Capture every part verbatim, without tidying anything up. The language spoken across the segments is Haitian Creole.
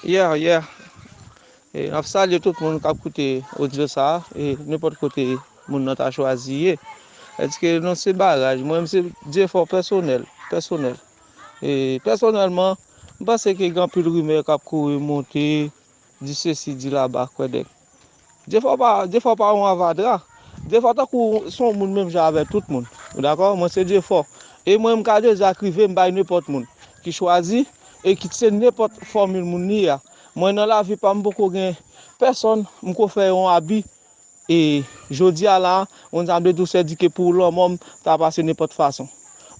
Yeah, yeah. E, n ap salye tout moun k ap koute odyo sa a, e nenpòt kote moun nan ta chwazi ye. Èske nou se baraj? Mwen menm se jefò pèsonèl, pèsonèl. E pèsonèlman, m panse ke gen anpil rimè k ap kouri monte, di sesi, di laba, kwèdèk. Jefò pa, jefò pa yon avadra. Jefò tankou se yon moun menm jan avèk tout moun. Ou dakò? Mwen se jefò. E mwen, m ka deja k rive, m bay nenpòt moun ki chwazi e ki se nenpòt fòmil moun li ye a. Mwen, nan lavi pa m, m poko gen pèsonn, m ko fè yon abi. E jodi a la, yon dam de dou sèdike pou lanmò m ta pase nenpòt fason.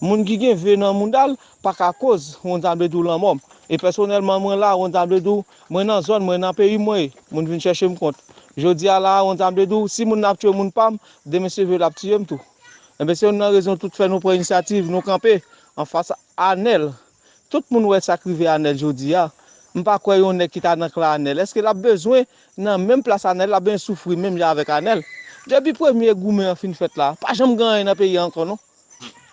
Moun ki gen ve nan mouda l pa ka koz yon dam de dou lanmò m. E pèsonèlman, mwen la, yon dam de dou, mwen nan zòn, mwen nan peyi mwen ye. Moun vin chèche m kont. Jodi a la, yon dam de dou, si moun nan ap tchwe moun pa m, demen se ve l ap tiye m tou. Enben, se youn nan rezon tout fè nou pran inisyativ, nou kanpe anfas Anèl. Tout moun wè sa k rive Anèl jodi a. M pa kwè yon nèg ki ta nan klan Anèl. Èske l ap bezwen nan menm plas Anèl, l ap bezwen soufri menm jan avèk Anèl? Depi premye goumen an fin fèt la, pa janm gen anyen nan peyi a ankò non.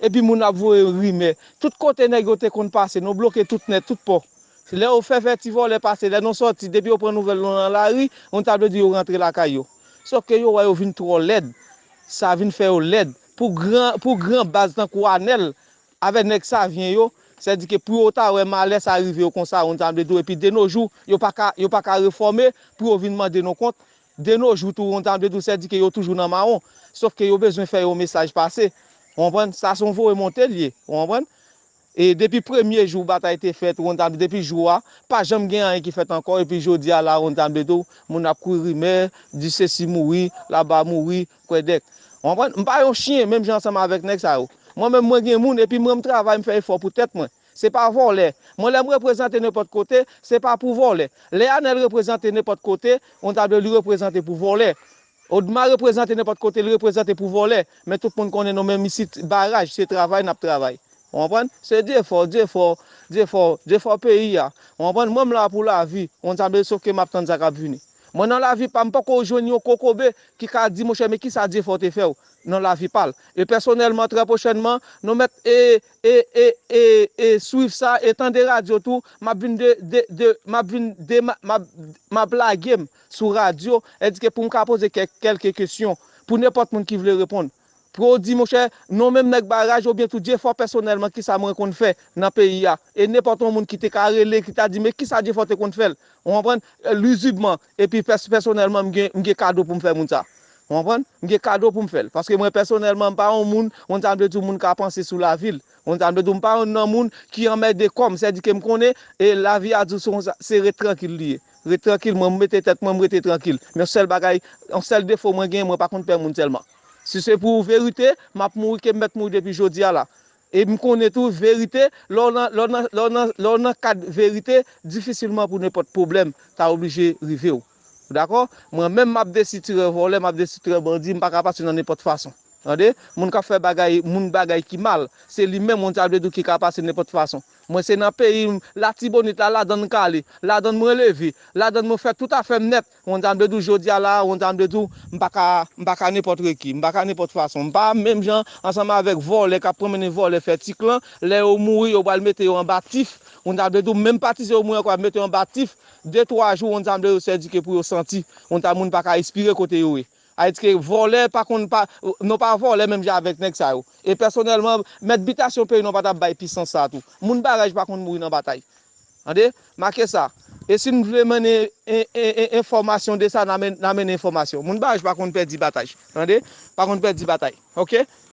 Epi moun ap voye rimè. Tout kote nèg yo te konn pase, nou bloke tout nèt, tout pò. Lè yo fè fè ti vòlè pase, lè nou sòti, depi yo pran nouvèl nou nan lari, yon tab de di yo rantre lakay yo. Sòf ke yo wè yo vin twò lèd. Sa vin fè yo lèd. Pou gran, pou gran baz tankou Anèl, avèk nèg Savyen yo, sèdike pou yo ta wè malè sa rive yo konsa, yon tab de di yo, epi de no jou, yo pa ka, yo pa ka refòme pou yo vin mande nou kont. De no jou tou, yon tab de di yo, sèdike yo toujou nan mawon. Sòf ke yo bezwen fè yon mesaj pase. Ou konprann? Sa se yon voye monte l ye. Ou konprann? E depi premye jou batay te fèt, yon tab, depi jou a, pa janm gen anyen ki fèt ankò, epi jodi a la, yon tab de di yo, moun ap kouri rimè, di sesi mouri, laba mouri, kwèdèk. Ou konprann? M pa yon chen, menm jan ansanm avèk nèg sa yo. Mwen menm, mwen gen moun, epi mwen, m travay, m fè efò pou tèt mwen. Se pa vòlè. Mwen, lè m reprezante nenpòt kote, se pa pou vòlè. Lè Anèl reprezante nenpòt kote, yon tab de di yo, li reprezante pou vòlè. Odma reprezante nenpòt kote, li reprezante pou vòlè. Men tout moun konnen nou menm isit, baraj, se travay n ap travay. Ou konprann? Se jefò, jefò, jefò, jefò peyi a. Ou konprann? Mwen, m la pou lavi. Yon tab de di yo, sòf ke m ap tann sa k ap vini. Mwen, nan lavi pa m, m poko jwenn yon kokobe ki ka di, monchè, men kisa jefò te fè w nan lavi pa l. E pèsonèlman, trè pwochènman, nou mèt e, e, e, e, e swiv sa, e tande radyo tou, m ap vin de, de, de, m ap vin de, m ap, m ap, m ap lage m sou radyo, èdike pou m ka poze kèk, kèlke kesyon pou nenpòt moun ki vle reponn. Pou yo di, monchè, nou menm nèg baraj, oubyen tou jefò pèsonèlman, kisa mwen konn fè nan peyi a. E nenpòt yon moun ki te ka rele, ki ta di, men kisa jefò te konn fè l? Ou konprann? Lizibman. Epi pès-, pèsonèlman, m gen, m gen kado pou m fè moun sa. Ou konprann? M gen kado pou m fè l. Paske mwen pèsonèlman, m pa yon moun, yon tab de di yo, moun ka panse sou lavi l. Yon tab de di yo, m pa youn nan moun ki anmède kò m. Sèdike m konnen, e lavi a di w se yon sa, se ret trankil li ye. Ret trankil, mwen, m mete tèt mwen, m rete trankil. Men yon sèl bagay, yon sèl defo mwen gen, mwen pa konn pè moun sèlman. Si se pou verite, m ap mouri ke m mèt mouri depi jodi a la. E m konnen tou, verite, lè w nan, lè w nan, lè w nan, lè w nan kad verite, difisilman pou nenpòt pwoblèm ta oblije rive w. Ou dakò? Mwen menm, m ap desitire vòlè, m ap desitire bandi, m pa ka pase nan nenpòt fason. Tande? Moun k ap fè bagay, moun bagay ki mal, se li menm, yon tab de di yo, ki ka pase nenpòt fason. Mwen, se nan peyi m, Latibonit la, ladan m kale, ladan mwen leve, ladan mwen fè tout afè m nèt. Yon tab de di yo, jodi a la, yon tab de di yo, m pa ka, m pa ka nenpòt reki, m pa ka nenpòt fason. M pa menm jan ansanm avèk vòlè k ap pran mennen vòlè fè ti klan, lè yo mouri, yo pral mete yo anba tif. Yon tab de di yo, menm pa ti se yo mouri ankò, y ap mete yo anba tif. De, twa jou, yon tab de di yo, sèdike pou yo santi. Yon tab moun pa ka espire kote yo ye. Ayiti ke vòlè pa konn pa, nou pa vòlè menm jan avèk nèg sa yo. E pèsonèlman, mèt bitasyon peyi nou pa t ap bay pisans sa tou. Moun baraj pa konn mouri nan batay. Tande? Make sa. E si n vle mennen en, en, en, enfòmasyon de sa, n a men-, n a mennen enfòmasyon. Moun baraj pa konn pèdi batay. Tande? Pa konn pèdi batay. Oke?